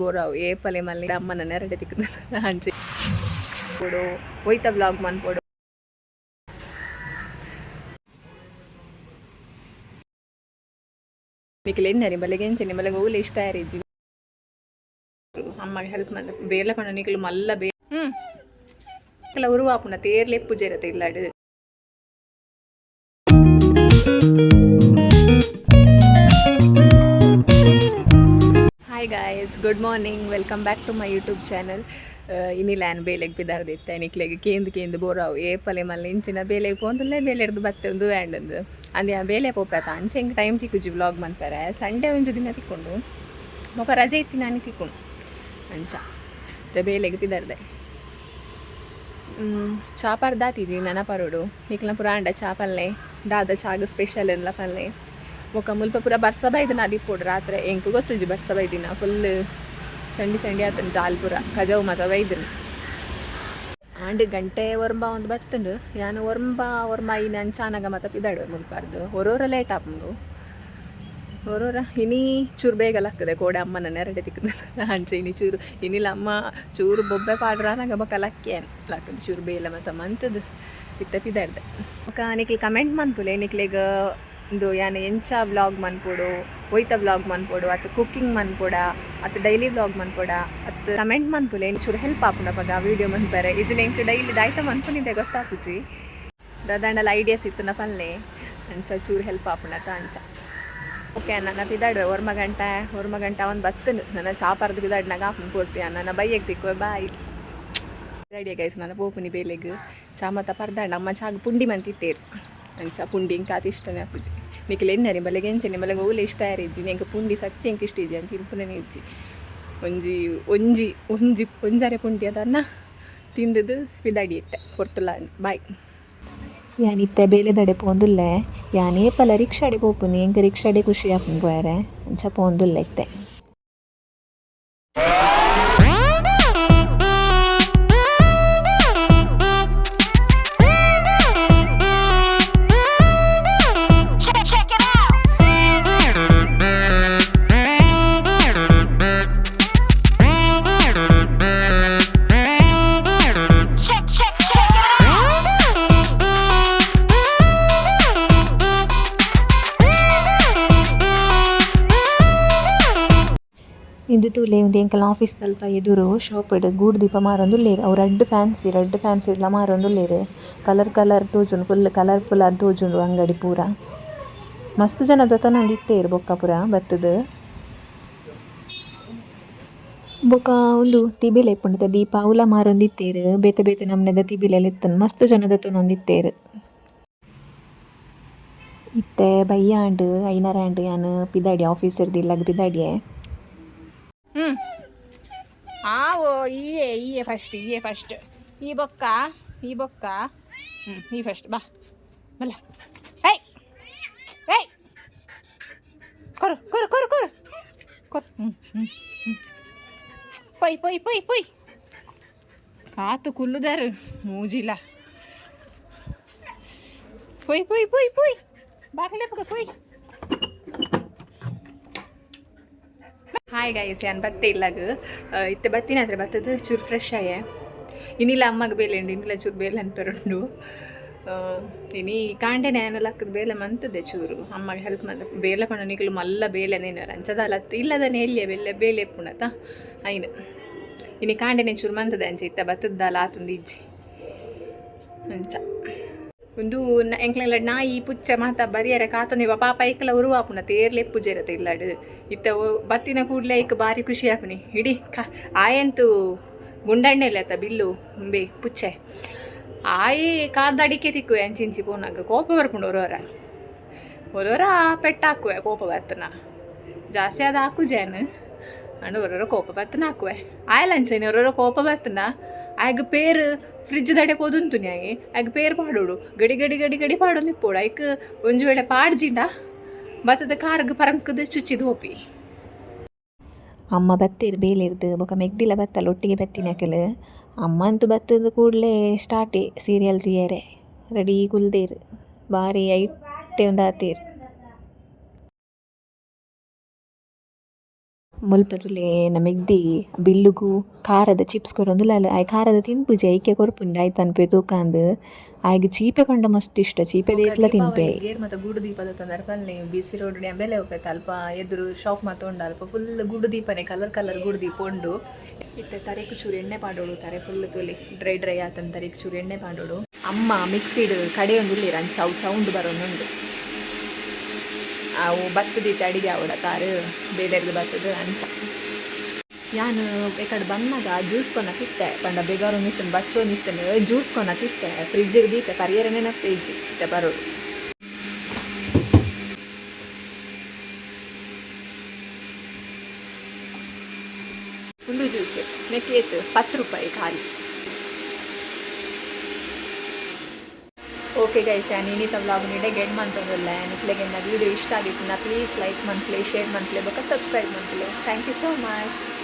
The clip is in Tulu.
ಬೋರಾವ್ ಏಪಲೆ ಮಲ್ಲಿ ಅಮ್ಮನ ನೆರಡೆ ತಿಕ್ಕುದು ಅಂಚೆ ಪೋಡು ಒಯ್ತ ಬ್ಲಾಗ್ ಮನ್ಪೊಡು. ನಿಕ್ಲೆ ಎನ್ನರಿ ಬಲೆಗೆ ಎಂಚನೆ ಬಲೆಗೆ ಓಲೆ ಇಷ್ಟ ಆರಿಜ್ಜಿ. ಅಮ್ಮಗೆ ಹೆಲ್ಪ್ ಮಲ್ಲ ಬೇಲೆ ಪಂಡ ನಿಕ್ಲು ಮಲ್ಲ ಬೇ ಕೆಲ ಉರುವಾಪುನ ತೇರ್ಲೆ ಪೂಜೆ ಇರತ್ತೆ ಇಲ್ಲಾಡು. Hi guys, good morning, welcome back to my YouTube channel. ಇನಿ ಲ್ಯಾನ್ ಬೇಲೆಗ್ ಪಿದಾರ್ದಿತ್ತೆ. ನಿಕ್ಲೆಗ್ ಕೇಂದ್ ಕೇಂದ್ ಬೋರಾವು ಏಪಲೆ ಮಲ್ಲ ಇಂಚಿನ ಬೇಲೆಗ್ ಪೋಂದುಲ್ಲೆ, ಬೇಲೆರ್ದು ಬತ್ತೆ ಒಂದು ವ್ಯಾಂಡಂದು ಅಂದೆ ಆ ಬೇಲೆ ಪೋಪೆತ. ಅಂಚೆ ಎಂಕ್ ಟೈಮ್ ತಿಕ್ಕುಜಿ ವ್ಲಾಗ್ ಮನ್ಪೆರೆ. ಸಂಡೇ ಒಂಜಿ ದಿನ ತಿಕ್ಕೊಂಡು, ಬೊಕ ರಜೆ ಇತ್ತಿ ನಾನು ತಿಕ್ಕೊಂಡು. ಅಂಚ ಇತ್ತೆ ಬೇಲೆಗ್ ಪಿದಾರ್ದೆ. ಚಾ ಪರ್ದಾತಿದ್ವಿ ನನ ಪರೋಡು. ನಿಕ್ಲ ಪುರ ಆಂಡ ಚಾ ಪಲ್ಲೆ, ದಾದ ಚಾಗ್ ಸ್ಪೆಷಲ್ ಎಲ್ಲ ಪಲ್ಲೆ. ಬೊಕ ಮುಲ್ಪ ಪೂರ ಬರ್ಸ ಬೈದನ ಅದಿಪ್ಪೊಡು ರಾತ್ರೆ. ಎಂಕ್ ಗೊತ್ತುಜಿ ಬರ್ಸ ಬೈದಿನ. ಫುಲ್ ಚಂಡಿ ಚಂಡಿ ಆತನ ಜಾಲ್ ಪೂರ, ಕಜವು ಮಾತ ಬೈದನ. ಆಂಡ್ ಗಂಟೆ ಒರ್ಂಬ ಒಂದು ಬತ್ತುಂಡು. ಯಾನ್ ಒರ್ಂಬ ಒರ್ಂಬ ಐನ್ ಅಂಚಾನಗ ಮಾತ ಪಿದಾಡು ಮುಲ್ಪಾರ್ದು. ಒರೋರ ಲೇಟ್ ಆಪುಂಡು, ಒರೋರ. ಇನಿ ಚೂರು ಬೇಗ ಲಕ್ಕದೆ. ಕೋಡೆ ಅಮ್ಮನ ನೆರಡೆ ತಿಕ್ಕುದು. ಅಂಚೆ ಇನಿ ಚೂರು ಇನಿಲ ಅಮ್ಮ ಚೂರು ಬೊಬ್ಬೆ ಪಾಡ್ರಾನಾಗ ಬೊಕ ಲಕ್ಕಿಯನ್ ಲಕ್ಕದು. ಚೂರು ಬೇಲೆ ಮಾತ ಮಂತದು ಇತ್ತೆ ಪಿದಾಡ್ದೆ. ಬೊಕ ನಿಕ್ಲು ಕಮೆಂಟ್ ಮನ್ಪುಲೆ, ನಿಕ್ಲೆಗ್ ಇಂದು ಯಾನ್ ಎಂಚ ವ್ಲಾಗ್ ಮನ್ಪೊಡು, ಒಯ್ತ ವ್ಲಾಗ್ ಮನ್ಪೊಡು, ಅತ್ ಕುಕ್ಕಿಂಗ್ ಮನ್ಪೊಡ, ಅತ್ ಡೈಲಿ ವ್ಲಾಗ್ ಮನ್ಪೊಡ ಅತ್ ಕಮೆಂಟ್ ಮನ್ಪುಲೆ. ಚೂರು ಹೆಲ್ಪ್ ಆಪುಂಡು ಅಪಗ ವೀಡಿಯೋ ಮನ್ಪರೆ. ಇಜ್ಜಿಂಡ ಎಂಕ್ ಡೈಲಿ ದಾಯ್ತ ಮನ್ಪುನಿದೆ ಗೊತ್ತಾಪುಜಿ. ದಾದಾಂಡಲ ಐಡಿಯಾಸ್ ಇತ್ತುನ ಪನ್ಲೆ, ಅಂಚ ಚೂರು ಹೆಲ್ಪ್ ಆಪುಂಡತ ಅಂಚ. ಓಕೆ, ನನ್ನ ಪಿದಾಡುವೆ. 9 ಗಂಟೆ, 9 ಗಂಟೆ ಅವನು ಬತ್ತನು. ನನ್ನ ಚಾ ಪರ್ದು ಪಿದಾಡ್ನಾಗ ಆಪುಂಡು ಪೋರ್ತಿ. ನನ್ನ ಬೈಯಗ್ ತಿಕ್ಕುವೆ. ಬಾಯ್. ರೆಡಿ ಗೈಸ್, ನನ್ನ ಪೋಪುನಿ ಬೇಲೆಗ್. ಚಾ ಮತ್ತ ಪರ್ದಾಂಡ. ಅಮ್ಮ ಚಾಗ್ ಪುಂಡಿ ಮಂತಿತ್ತೇರು. ಅಂಚ ಪುಂಡಿ ಇಂಕ ಆತ್ ಇಷ್ಟನೇ ಆಪುಜಿ. ನಿಕ್ಲೆ ಎನ್ನರಿ ಬಲೆಗೆ ಎಂಚನೆ ಬಲೆಗೆ ಓಲೆ ಇಷ್ಟ ಇಜ್ಜಿ. ಎಂಕ್ ಪುಂಡಿ ಸತ್ಯ ಎಂಕ್ ಇಷ್ಟ ಇಜ್ಜಿ ಅಂತ ತಿನ್ಪುನೇ ಇಜ್ಜಿ. ಒಂಜಿ ಒಂಜಿ ಒಂಜಿ ಒಂಜರೆ ಪುಂಡಿ ಅದನ್ನ ತಿಂದದು ಪಿದಾಡಿ ಇತ್ತೆ ಪೊರ್ತುಲ. ಬಾಯ್. ಯಾನಿತ್ತೆ ಬೇಲೆದಡೆ ಪೋಂದುಲ್ಲೆ. ಯಾನ್ ಏಪಲ ರಿಕ್ಷಾಡೆ ಪೋಪುನಿ. ಎಂಕ್ ರಿಕ್ಷಾಡೆ ಖುಷಿ ಆಪುಂಡು ಪೋಯೆರೆ. ಅಂಚ ಪೋಂದುಲ್ಲೆ ಇತ್ತೆ. Check, check it out. Check, check, check it out. ಇಂದು ತೂಲೆ, ಉಂದು ಎಂಕಲ್ನ ಆಫೀಸ್ ದಲ್ಪ ಎದುರು ಶಾಪ್ ಡ್ ಗೂಡುದೀಪ ಮಾರೊಂದುಲ್ಲೆರ್. ಅವು ರಡ್ಡ್ ಫ್ಯಾನ್ಸಿ, ರಡ್ಡ್ ಫ್ಯಾನ್ಸಿ ಡ್ಲ ಮಾರೊಂದುಲ್ಲೆರ್. ಕಲರ್ ಕಲರ್ ತೋಜುಂಡು, ಫುಲ್ ಕಲರ್ಫುಲ್ ಆದ್ ತೋಜುಂಡು ಅಂಗಡಿ ಪೂರ. ಮಸ್ತ್ ಜನ ದೆತೊನೊಂದಿತ್ತೆರ್ ಬೊಕ್ಕ ಪೂರ ಬತ್ತುದು. ಬೊಕ ಉಂದು ತಿಬಿಲೆ ಇಪ್ಪುಂಡು ದೀಪ, ಅವುಲ ಮಾರೊಂದಿತ್ತೆರ್. ಬೇತೆ ಬೇತೆ ನಮೂನೆದ ತಿಬಿಲೆಲ್ ಇತ್ತುಂಡು. ಮಸ್ತ್ ಜನ ದೆತೊನೊಂದಿತ್ತೆರ್. ಇತ್ತೆ ಬಯ್ಯಾಂಡ್, ಐನರ ಆಂಡ್. ಯಾನ್ ಪಿದಾಡಿ ಆಫೀಸ್ ರ್ದ್ ಇಲ್ಲಗ್ ಪಿದಾಡಿಯೆ. Aao, ಈಯೇ ಈಯೇ first, ಈಯೇ first. ಈ ಬೊಕ್ಕ, ಈ ಬೊಕ್ಕ. ಈ ಫಸ್ಟ್ ಬಾ ಬಲ್ಲ. ಏಯ್ ಏಯ್, ಕೊರು ಕೊರು ಕೊರು ಕೊರು ಕೊರು. ಹ್ಞೂ ಹ್ಞೂ ಹ್ಞೂ ಪೊಯ್ ಪೊಯ್ ಪೊಯ್ ಪೊಯ್. ಕಾತು ಕುಲ್ಲುದಾರು ಮೂಜಿಲ್ಲ. ಪೊಯ್ ಪೊಯ್ ಪೊಯ್ ಪೊಯ್, ಬಾಗಿಲೆ ಪೊಯ್ ಪೊಯ್. ಹಾಯ್ ಗೈಸ್, ಯಾನ್ ಬತ್ತೆ ಇಲ್ಲಗ್. ಇತ್ತೆ ಬತ್ತಿನ ಹತ್ರ ಬತ್ತದು ಚೂರು ಫ್ರೆಶ್ ಆಯೆ. ಇನ್ನಿಲ್ಲ ಅಮ್ಮಗ್ ಬೇಲೆ ಉಂಡು, ಇನ್ನಿಲ್ಲ ಚೂರು ಬೇಲೆ ಅನ್ಪೆರುಂಡು. ಇನಿ ಕಾಂಡೆನೆ ಯಾನ್ ಲಕ್ಕದ ಬೇಲೆ ಮಂತದೆ. ಚೂರು ಅಮ್ಮಗೆ ಹೆಲ್ಪ್ ಮಂತ. ಬೇಲೆ ಪಂಡ ನಿಕ್ಲು ಮಲ್ಲ ಬೇಲೆ ನೇನರ ಅಂಚದಾಲ ಇಲ್ಲದನೆ ಎಲ್ಲಿಯ ಬೇಲೆ ಬೇಲೆ ಎಪ್ಪುಂಡತ ಐನು. ಇನಿ ಕಾಂಡೆನೆ ಚೂರು ಮಂತದೆ. ಅಂಚ ಇತ್ತ ಬತ್ತದ್ದಾಲ ಆತುಂದು ಇಜ್ಜಿ. ಅಂಚ ಒಂದು ಎಂಕ್ಲೆಲ್ಲ ನಾಯಿ ಪುಚ್ಚೆ ಮಾತ ಬರಿಯರೆ ಕಾತೊಂದಿವ. ಪಾಪ ಐಕ್ಲ ಉರುವಾಪುನ ತೇರ್ಲೆ ಪೂಜೆ ಇರತ್ತೆ ಇಲ್ಲಡ್. ಇತ್ತ ಬತ್ತಿನ ಕೂಡ್ಲೆ ಐಕ್ ಬಾರಿ ಖುಷಿ ಆಪುನಿ. ಇಡೀ ಕ ಆಯಂತೂ ಗುಂಡಣ್ಣೆಲೆ ಅತ್ತ ಬಿಲ್ಲು ಉಂಬೆ ಪುಚ್ಚೆ ಆಯಿ ಕಾರ್ದ ಅಡಿಕೆ ತಿಕ್ಕುವೆ. ಅಂಚಿಂಚಿ ಪೋನಾಗ ಕೋಪ ಬರ್ಪುಂಡು. ಒರೋರ ಒರೋರ ಪೆಟ್ಟ ಹಾಕುವೆ ಕೋಪ ಬರ್ತನ. ಜಾಸ್ತಿ ಅದು ಹಾಕುಜೇನು ಅಂಡ್ ಒರೋರ ಕೋಪ ಬರ್ತನ ಹಾಕುವೆ. ಆಯಲ್ ಅಂಚನೆ ಒರೋರ ಕೋಪ ಬರ್ತನ. ಆಯ್ಗ್ ಪೇರು ಫ್ರಿಜ್ ದಡೆ ಪೋದುಂತು ನ್ಯಾಯೆ ಆಯ್ಗ್ ಪೇರ್ ಪಾಡೋಡು. ಗಡಿ ಗಡಿ ಗಡಿ ಗಡಿ ಪಾಡೊಂದು ಇಪ್ಪೋಡು. ಐಕ್ ಒಂಜಿ ವೇಳೆ ಪಾಡ್ಜಿಂಡ ಬತ್ತದ ಕಾರ್ಗ್ ಪರಂಕದ ಚುಚ್ಚಿದ್ ಹೋಪಿ. ಅಮ್ಮ ಬತ್ತೆರ್ ಬೇಲೆರ್ದ್. ಬೊಕ ಮೆಗ್ದಿಲ ಬತ್ತಲ್, ಒಟ್ಟಿಗೆ ಬತ್ತಿನಕಲ್. ಅಮ್ಮ ಅಂತೂ ಬತ್ತದ ಕೂಡ್ಲೆ ಸ್ಟಾರ್ಟೆ ಸೀರಿಯಲ್ ತೂಯೆರೆ. ರೆಡಿ ಕುಲ್ದೆರ್, ಬಾರಿ ಐಟೆ ಉಂದಾತೆರ್. ಮುಲ್ಪ ತೂಲೆ ಮೆಗ್ದಿ ಬಿಲ್ಲುಗು ಖಾರದ ಚಿಪ್ಸ್ ಕೊರೊಂದುಲ್ಲಾಲ್ ಆಯೆ ಖಾರದ ತಿನ್ಪುಜೆ ಐಕೆ ಕೊರ್ಪುಂಡು ದಾಯ್ತನ್ಪೆ ತೂಕಾಂದ್ ಆಯಗ್ ಚೀಪೆ ಪಂಡ ಮಸ್ತ್ ಇಷ್ಟ ಚೀಪೆದ ಏತ್ಲ ತಿನ್ಪೆ. ಗೇರ್ ಮಾತ ಗೂಡು ದೀಪದ ತೊಂದರೆ ಪನ್ಲೆ ಬಿ ಸಿ ರೋಡ್ ಬೆಲೆ ಹೋಗ್ಬೇಕು ಅಲ್ಪ ಎದುರು ಶಾಪ್ ಮಾತ ಉಂಡು ಅಲ್ಪ ಫುಲ್ ಗುಡು ದೀಪನೆ ಕಲರ್ ಕಲರ್ ಗುಡು ದೀಪ ಉಂಡು. ಇತ್ತೆ ತರೆಕ್ ಚೂರು ಎಣ್ಣೆ ಪಾಡೋಡು. ತರೆ ಫುಲ್ ತೂಲಿ ಡ್ರೈ ಡ್ರೈ ಆತನ. ತರೆಕ್ ಚೂರು ಎಣ್ಣೆ ಪಾಡೋಡು. ಅಮ್ಮ ಮಿಕ್ಸಿಡ್ ಕಡೆಯೊಂದುಲ್ಲೆರ್, ಅಂಚ ಅವು ಸೌಂಡ್ ಬರೋನುಂಡು. ಅವು ಬತ್ತದಿತ್ತೆ ಅಡಿಗೆ ಆವಡ ತಾರು ಬೇಲೆರ್ದು ಬತ್ತದು ಅಂಚ. ಯಾನ್ ಎಕಡೆ ಬನ್ನಗ ಜ್ಯೂಸ್ ಕೊನತಿತ್ತೆ ಪಂಡ ಬೇಗಾರೊಂದಿತ್ತನು ಬಚ್ಚೊಂದಿತ್ತನು. ಜ್ಯೂಸ್ ಕೊನತಿತ್ತೆ, ಫ್ರಿಜ್ಜಿಗೆ ದೀತೆ, ಪರಿಯರನೇ ಫ್ರಿಜ್ ಇತ್ತೆ ಬರೋಡು. ಒಂದು ಜ್ಯೂಸ್ ನೆಕ್ಕೇತು 10 ರೂಪಾಯಿ ಖಾಲಿ. ಓಕೆ ಗೈಸ್, ಯಾನ್ ಇನಿತ ವ್ಲಾಗ್ ಇಡೆಗ್ ಎಂಡ್ ಮಂತೊಂದುಲ್ಲೆ. ನಿಕ್ಲೆಗ್ ಎನ್ನ ವೀಡಿಯೋ ಇಷ್ಟ ಆಗಿತ್ತು ಪ್ಲೀಸ್ ಲೈಕ್ ಮನ್ಪುಲೆ, ಶೇರ್ ಮನ್ಪುಲೆ ಬೊಕ್ಕ subscribe ಮನ್ಪುಲೆ. Thank you so much.